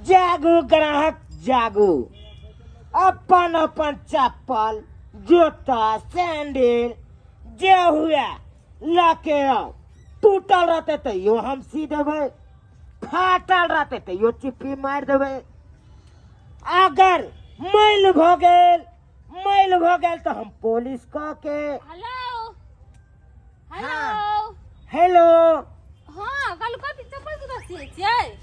जागू ग्राहक जागू, अपन अपन चप्पल जूता सैंडल जे हुए लऽ के आउ। टूटल रहते तैयो हम सी देबै, फाटल रहते तैयो चिप्पी मारि देबै। अगर मैल भऽ गेल, मैल भऽ गेल तऽ हम पॉलिश कऽ के। Hello hello. हाँ। हेलो। हाँ, कल कथी चप्पल जूता सियै छियै?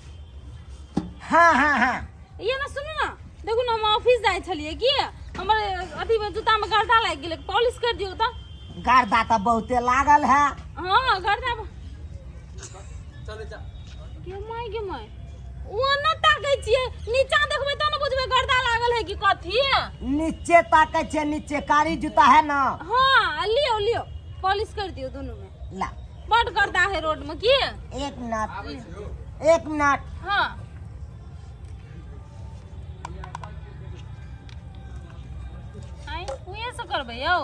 हाँ हाँ हाँ। ये ना सुनू ना, देखू ना, हम ऑफिस जाइ छलियै की हमर अथी में जूता में गर्दा लागि गेलै, पॉलिश कर दियौ तऽ। गर्दा तऽ बहुते लागल है। हाँ, गर्दा गे my गे my, ओ न ताकै छियै, नीचा देखबै तब ने बुझबै गर्दा लागल है कि कथी। नीचे ताकै छियै, नीचे कारी जूता है ना। हाँ, लियो लियो, पॉलिश कर दियो दोनों में। ला। बड गर्दा है रोड में की। एक मिनट, एक मिनट। हाँ। आई उहे से करबै यौ।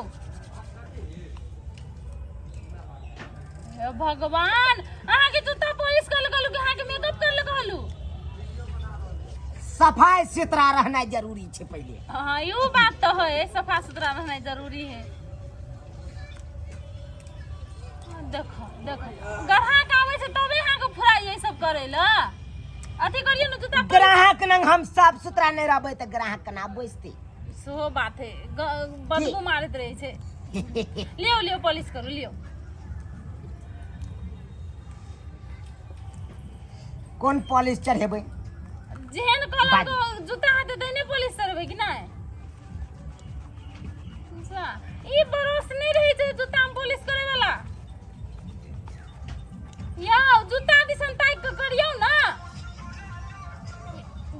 हे भगवान, अहाँके जूता पॉलिश कर कहलू कि अहाँके मेकअप कर कहलू? सफाई सुथरा रहना जरूरी छै पहिले। हाँ, यो बात तो है, सफा सुथरा रहना जरूरी है। देखो देखो, ग्राहक आबै छै तबे अहाँके फुराइ ई सब करै लए। अथी करियौ ने जूता पॉलिश। ग्राहक नंग हम साफ सुथरा नहि रहबै तऽ ग्राहक केना बैसतै? सेहो बात है, बदबू मारैत रहै छै। लियो लियो, पॉलिश करू लियो। कोन पॉलिश चढ़ेबै? जेहन कलर बाजू। के जूता हेतै तेहने पॉलिश चढ़ेबै कि नहि? अच्छा, ई बरस नहि रहै छै जूता में पॉलिश करे वाला। यौ, जूता दिसन ताकि के करियौ ना,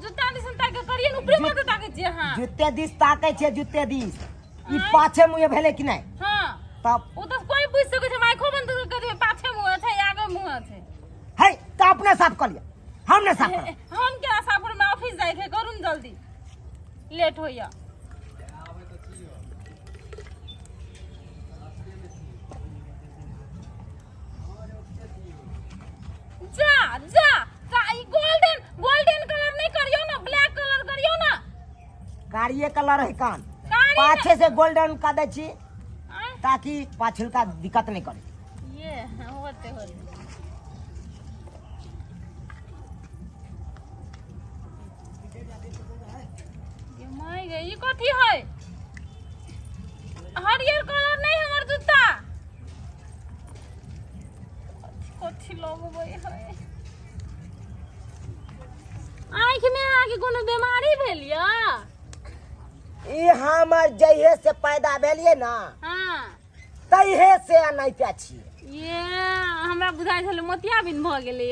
जूता दिसन ताकि के करियौ ने, ऊपरे मत ताकै छियै अहाँ। जूते दिस ताकै छियै, जूते दिस। ई पाछे मुँहे भेलै कि नहि? हाँ। तब ओ तऽ कोई पूछि सकै छै, माइको बंद कर देबै, पाछे मुँह छै आगे मुँह छै। है तऽ अपने साफ कऽ लिअ, हम नहि साफ करब। हम केना साफ करब? ऑफिस जाइ के, करू ने जल्दी, लेट होइया। जा जा जा, ई गोल्डन गोल्डन कलर नहीं करियो ना, ब्लैक कलर करियो ना। कारिये कलर है कान कारी पाछे से गोल्डन का दै छी आय, ताकि पाछुलका दिक्कत नहीं करे। ये होते होते ये my गे, ई कथी है? हरियर कलर नहीं हमर जूता। कथी लगबै है? आँखि में अहाँके कोनो बीमारी भेल या? ई हमर जहिये से पैदा भेलिए ना, तहिये से अनाइते छियै। ये हमरा बुझाइ छलै मोतियाबिन भऽ गेलै।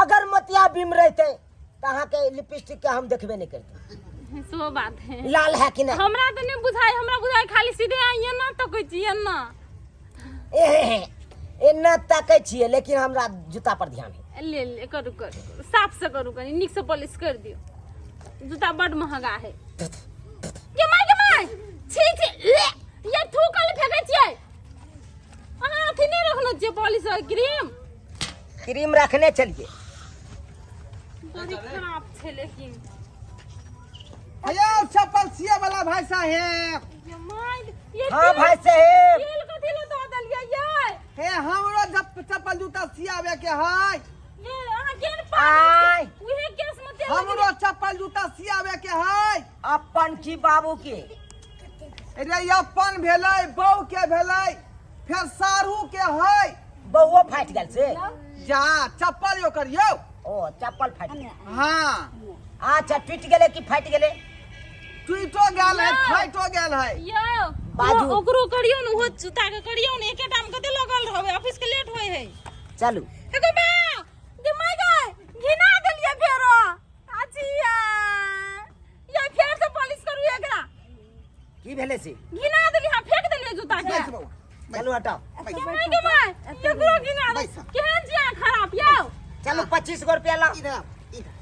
अगर मोतियाबिन रहितै तऽ अहाँके लिपस्टिक के हम देखबे नहि करतै। सेहो बात है। लाल है कि नहि? हमरा तऽ नहि बुझाइ, हमरा बुझाइ खाली सीधे एना तकै छी एना। एहे एना तकै छियै, लेकिन हमरा जूता पर ध्यान है। ले ले, करू करू करू, साफ से करू, कनी नीक से पॉलिश कर दियौ, जूता बड महंगा है। गे my गे my, छी छी, ले, ये थूकल फेकै छियै अहाँ? अथी नहि रखने छियै पॉलिश और क्रीम? क्रीम रखने छलियै। बड़ी खराब छै लेकिन। अयो चप्पल सिए वाला भाई साहेब। ये my, ये हाँ तेल- भाई साहेब। तेल कथी लए दऽ देलियै ये? हे, हमरो जब चप्पल जूता सियाबे के है। ये अहाँ केहन पागल आय। छियै? उहे केस में तेल हमरो चप्पल जूता सियाबे के है। अपन की बाबू के? रे अपन भेलै, बहू के भेलै, फेर सारू के है। बहुओ फाटि गेल से? जा चप्पल यो करियौ। ओ चप्पल फाटि गेल? हाँ। अच्छा, टूटि गेलै कि फाटि गेलै? टूटो गेल है, फाटो गेल है। यौ बाजू। ओकरो करियौ ने, ओहो जूता के करियौ ने, एकेटा में कते लगल रहबै, ऑफिस के लेट होय है। चलू। एगो बा गे my गे, घिना देलियै फेरो। अचिया ये फेर से पॉलिश करू एकरा। की भेलै से? घिना देलियै, हाँ, फेंक देलियै जूता के। बैस बौआ, चलू हटाओ। बैस। गे my गे my, एकरो घिना दे। बैस। केहन छी अहाँ खराब यौ? चलू, 25 गो रुपया लाओ। इधर आओ, इधर।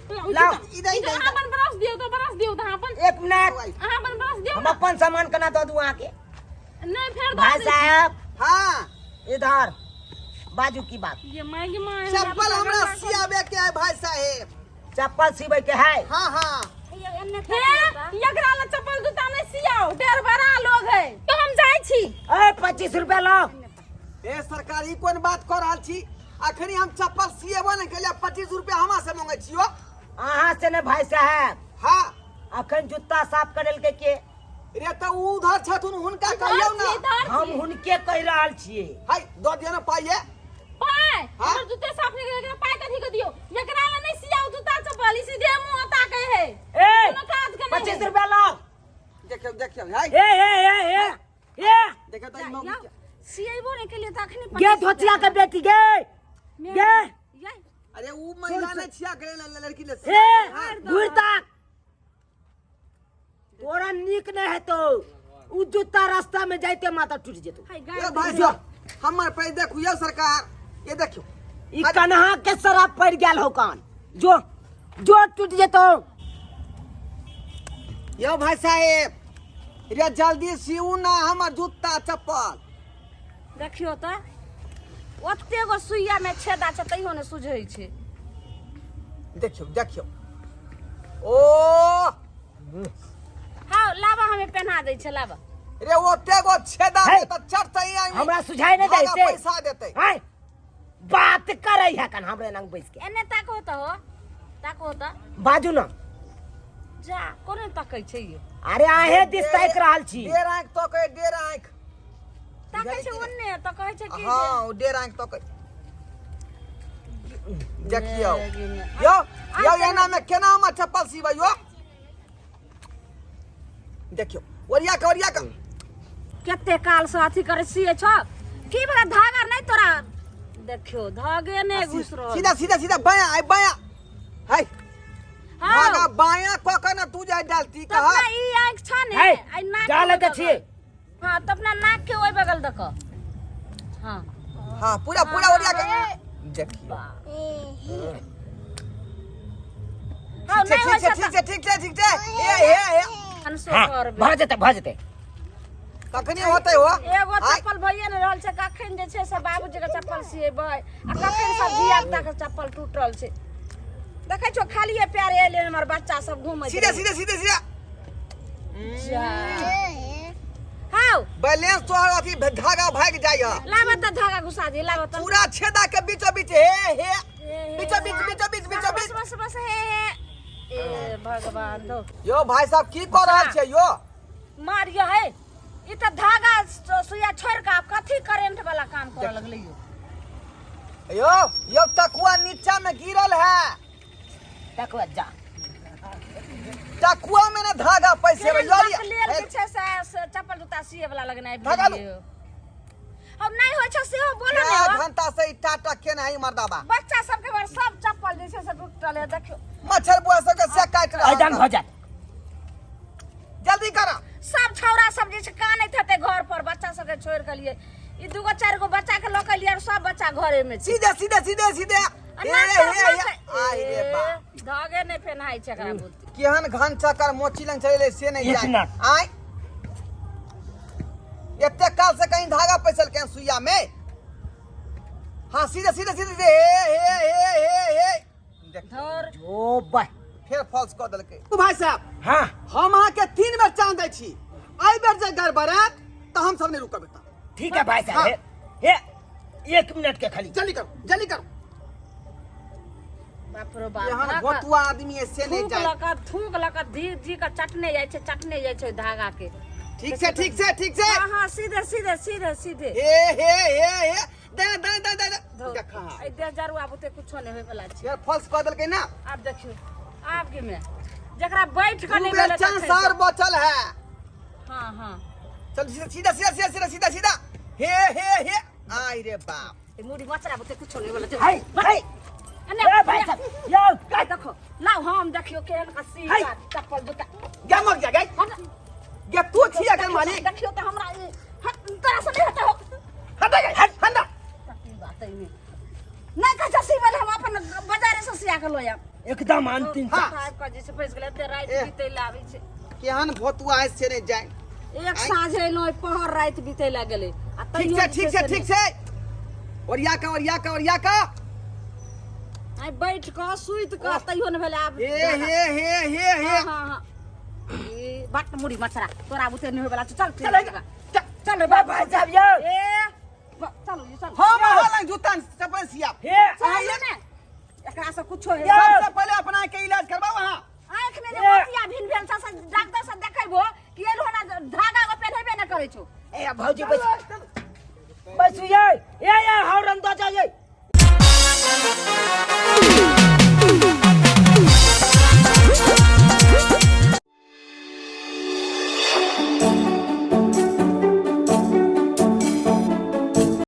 लाओ। इधर, इधर, अहाँ अपन ब्रश दियौ तऽ, ब्रश दियौ तऽ अहाँ अपन। एक मिनट। अहाँ अपन ब्रश दियौ हम ने। अपन सामान केना दऽ दू अहाँके? नहि, फेर दऽ भाई दै। साहब। हाँ। इधर बाजू, की बात? ये my गे my. चप्पल हमरा सियाबे के है भाई साहेब। चप्पल सिबै के है। हाँ हाँ। हे, एकरा ला चप्पल जूता नहीं सियाओ, डेढ़ बड़ा लोग है तो हम जाइ छी। ए 25 रुपया लाओ। ए सरकार, ई कोन बात कर रहल छी? अखनी हम चप्पल सिएबो नहीं केलिए, 25 रुपया हमरा से मांगे छियो। अहाँ से ने भाई साहब। हाँ। अखन जूता साफ करल के रे तो उ उधर छथुन, हुनका कहियौ ना। हम हुनके कहि रहल छियै। हाय दऽ दियौ ने पाइये। पाइ? हाँ? हमर जूते साफ नहीं करे, पाइ कथी के दियौ? एकरा ला नहीं सियाओ जूता चप्पल, ई सीधे मुंह ताके है। ए कोनो काज के नहीं। 25 रुपया लाओ। देखियौ देखियौ, हाय। ए ए ए ए ए देखियौ तऽ ई मौगी के। सिएबो नहीं के लिए तो अखनी गे धोतिया के बेटी गे गे। अरे उ महिला ने छिया गेलै लड़की ले। ए घुर ताक, तोरा नीक नहीं हेतो, उ जूता रास्ता में जाइते माथा टूट जेतो। ए भाई साहब, हमर पैर देखू यौ सरकार, ये देखियौ ई कन्हा के शराब पड़ गेल हो कान, जो जो टूट जेतो। यौ भाई साहेब, रे जल्दी सिउ ना हमर जूता चप्पल। देखियो त ओते गो सुइया में छेदा छै तैयो ने सुझै छै। देखियौ देखियौ, ओ हाँ लाबा, हमें पहना दै छै लाबा। रे ओते गो छेदा है। दे त चढ़तै आई हमरा सुझाई नहीं दै धागा छै। पैसा देतै। हैं? बात करै है कन हमरे नंग बैस के। एने ताको त हो, ताको त। बाजू ना। जा कोने तकै छै यो? अरे आहे दिस ताकि रहल छी। डेढ़ आँख तकै, डेढ़ आँख तकै छै ओन्ने त कहै छै कि हाँ, ओ डेढ़ आँख तकै। देखियौ यौ यौ, एना में केना हमर चप्पल सीबै यौ? देखियौ ओरिया के, ओरिया के। कते काल से अथी करै सिए छ की बड़ा धागा नहीं तोरा, देखियो धागे ने घुस रहल। सीधा सीधा सीधा, बायां आय बायां है। हाँ। धागा बायां क के ना तू जाय डालती तब कह। ना ई आँख छ ने, है, आई नाक जा के लगे ओहि छियै। बगल। हाँ तब ना नाक के ओहि बगल दक। हाँ हाँ पूरा पूरा ओरिया के देखियो। हाँ ठीक नहीं होइ छै, छै। ठीक छै ठीक छै ठीक छै, ए ए ए अनसो हाँ, करबै। भऽ जेतै भऽ जेतै। कखनी होतै हो? एगो आय, चप्पल भइए ने रहल छै, कखन जे छै से बाबूजी के चप्पल सिएबै आ कखन सब धिया पुता के चप्पल टूटल छै। देखै छौ खालिए पैरे एलै हमर बच्चा सब घूमै। सीधे सीधे सीधे सीधे। हाउ बैलेंस तोहर अथी धागा भागि जाइ है। लाबऽ तऽ धागा घुसा दे, लाबऽ तऽ। पूरा छेदा के बीचो बीच, हे हे, बीचो बीच बीचो बीच बीचो बस बीच। बस बस, हे हे, ए भगवान दो। यो भाई साहब, की कऽ रहल छियै यो? मारियो है, ई तऽ धागा सुइया छोड़ि कऽ आब कथी करेंट वाला काम करऽ लगलै यो? यो यो, तकुआ नीचा में गिरल है। तकवा जा। तकुआ में ना धागा पैसे केहन यो बकलेल लिया। जे छै से चप्पल जूता सिए वाला लगनाइ धागा लू। भेलियै। अब नहीं होइ छै सेहो बोलो ने चार हो। घंटा से ई टाटा केना है मर्दाबा। बच्चा सबके बार सब चप्पल जे छै से टूटल है देखियो। मच्छर बुआ सबके से काटि रहल ऐदान भऽ जायत। जल्दी करा। सब छौड़ा सब जे छै कानैत हेतै घर पर, बच्चा सबके छोड़ि के लिए। ई दूगो चारि गो बच्चा के लऽ के लिए और सब बच्चा घरे में छै। सीधे सीधे सीधे सीधे, आ हे नाक हे तर- हे नाक तर- आइ रे बा। ए, धागे नहि पेन्हाइ छै एकरा बुद्धि। केहन घन चक्कर मोची लंग चले से नहीं एक जाए। मिनट। आय एते काल से कहीं धागा पैसल के सुइया में। हाँ सीधे सीधे सीधे सीधे, हे हे हे हे हे, देख। धर ओ बा फेर फॉल्स कऽ देलकै। भाई साहब। हाँ। हम अहाँके 3 बेर चांस दै छी, एहि बेर जे गड़बड़ायत तऽ हम सब नहि रुकब एतऽ। ठीक है भाई साहब। हाँ। हे हे, 1 मिनट के खाली। जल्दी करू जल्दी करू। बाप रो बाप, यहाँ धागा- भोतुआ आदमी है से नहीं थूक जाए। लऽ कऽ, थूक लऽ कऽ धी धी कऽ चटने जाइ छै, चटने जाइ छै धागा के। ठीक छै ठीक छै ठीक छै। हाँ हाँ सीधे सीधे सीधे सीधे। हे हे हे हे, दे दे दे दे दे, देखा। एहि देह जरुआ बुते कुछो नहि होय वाला छै। यार फॉल्स कऽ देलकै ना। आब देखियौ आब के में जकरा बैठ कऽ दू नहि बेर भेलै चांस तखन और बचल है। हाँ हाँ चल सीधा सीधा सीधा सीधा सीधा सीधा सीधा, हे हे हे, आई रे बाप। ए मुड़ी मचरा बुते कुछो नहि होय वाला छै। हाय हाय एने ए भाई साहब यौ। काय देखो लाओ, हम देखियो केहन का हाय। सीधा चप्पल जूता। गे मर जा गे गे, तू छिया के मालिक। देखियो तऽ हमरा ई हट, तोरा से नहि हेतौ। हट गे हट हट। की बात है नहि कहै छै सिबल, हम अपन बाजारे से सिया के लऽ आयब। एकदम अंतिम। हाँ। साहब का जे छै फँसि गेलै, एते राति ए। बीतै लए आबै छै। केहन भोतुआ है से नहीं जाए। एक साँझ एलहुँ, पहर राति बीतै लए गेलै आ ठीक तैयो छै जे ठीक छै से ठीक छै, ओरिया का ओरिया का ओरिया का। आइ बैठ कऽ सुति कऽ तैयो नहि भेलै आब। हे हे हे हे हे। हाँ हाँ हाँ, ई बट मुड़ी मछरा तोरा बुते नहि होय वाला छौ। चल चल चल चल। चल रे बाबू। भाई साहब यौ। ए चलो जी, चल। हम अहाँ लग जूता चप्पल सियाब। हे। चल ने, एकरा से कुछो हे। यौ। सबसे पहले अपना के इलाज करवाओ अहाँ। आँखि में जे मोतिया भिन भेल छ से डॉक्टर से देखेबो कि एलो ना धागा को पेन्हेबे न करै छौ। ए भौजी, बस बस ये ये ये हॉर्न दो जाइए।